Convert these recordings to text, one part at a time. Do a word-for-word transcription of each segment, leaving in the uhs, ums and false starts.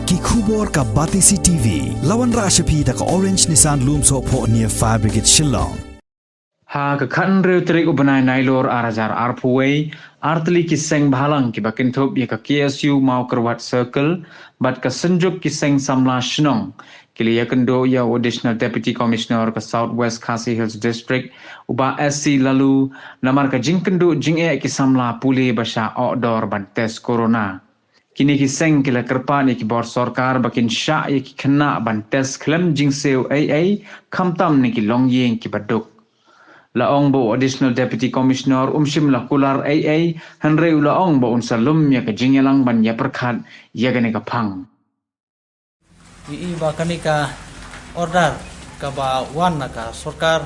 Ki khubor ka Batesi T V. La wanrah sha phi da ka Orange Nissan Lumsohphoh near Fire Brigade Shillong. Ha ka khathynriew tarik u bnai Nailur ar hajar arphew wei, artylli ki seng bhalang kiba kynthup ïa ka K S U Mawkyrwat Circle bad ka Synjuk ki Seng Samla Shnong ki la ïakynduh ïa u Additional Deputy Commissioner ka South West Khasi Hills District, u Bah S C Laloo, namar ka jingkynduh jingeh ki samla pule ba shah ohdor ban test corona. Kine ki seng ki la kyrpad ïa ki bor sorkar ba kin shah ïa ki khynnah ban test khlem jingsiew ei ei, khamtam na ki longïing kiba duk. La ong ba u Additional Deputy Commissioner um shym la kular ei ei, hynrei u la ong ba un sa lum ïa ka jingïalang ban ïapyrkhat ïa kane ka phang. Ngi i ba kane ka order kaba wan na ka sorkar,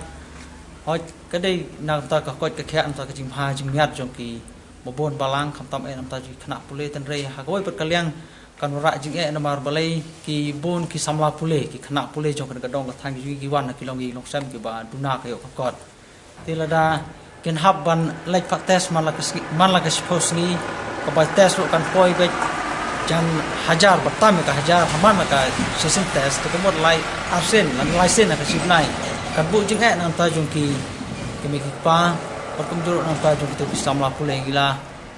hooid ka dei na ka bynta ka koit ka khiah, na ka bynta ka jingbha jingmiat jong ki babun balang, khamtam eh na ka bynta jong ki khynnah pule, hynrei ha kawei pat ka liang kan wanrah jingeh namar balei ki bun ki samla pule, ki khynnah pule jong kane ka dong ka thaiñ jong ngi ki wan na ki longïing longsem kiba duna ka ïoh ka kot. Te lada kin hap ban leit pat test man la ka sngi, man la ka shiphew sngi, ka bai test ruh kan poi beit jan hajar, ba tam ka hajar ha man la ka shisien test, te ka mut lai arsien, lane lai sien ha ka shi bnai. Kan buh jingeh na ka bynta jong ki, ki mei ki kpa, bad kumjuh ruh na ka bynta jong kito ki samla pule. Ngi la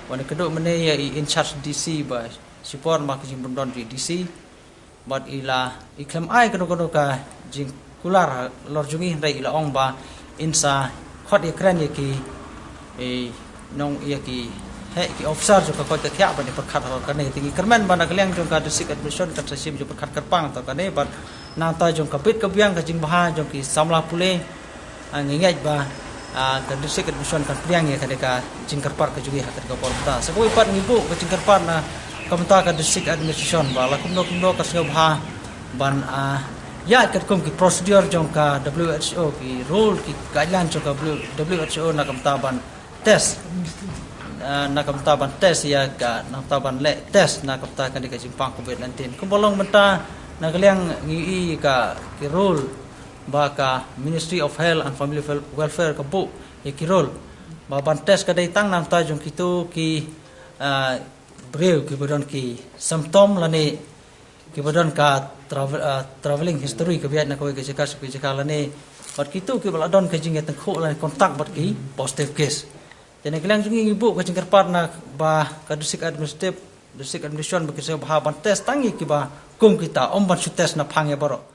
wan ïakynduh mynne ïa i in charge D C ba shipor namar ka jingbym don jong i D C. Bad i la, i khlem ai kano kano ka jingkular halor jong ngi, hynrei i la ong ba in sa khot ïakren ïa ki, i nong ïa ki heh ki officer jong ka koit ka khiah ban ïapyrkhat halor kane. Te ngi kyrmen ba na ka liang jong ka District Administration kan sa shim jingpyrkhat kyrpang halor kane, bad na ka bynta jong ka bit ka biang ka jingbha jong ki samla pule, ah, ngi ngeit ba, ah, ka District Administration kan pdiang ïa kane ka jingkyrpad ka jong ngi ha kane ka por mynta. Sa kawei pat ngi buh ka jingkyrpad na ka bynta ka District Administration ba la kumno kumno ka sngewbha ban, ah, ïaid katkum ki procedure jong ka W H O, ki rule, ki guideline jong ka W H O na ka bynta ban test, ah, na ka bynta ban test ïa ka, na ka bynta ban leh test na ka bynta kane ka jingpang covid nineteen. Kumba long mynta na ka liang ngi i ka, ki rule ba ka Ministry of Health and Family Wel-, Welfare ka buh ïa ki rule ba ban test ka dei tang na ka bynta jong kito ki, ah, briew kiba don ki symptom lane kiba don ka travel, ah, travelling history kaba ïaid na kawei ka jaka sha kawei ka jaka lane bad kito kiba la don ka jingïatyngkhuh lane contact bad ki positive case. Te na ka liang jong ngi ngi buh ka jingkyrpad na ba ka District Administrative, District Administration ba ki sngewbha ban test tang ïa kiba kum kita, ym ban shu test na phang ïa baroh.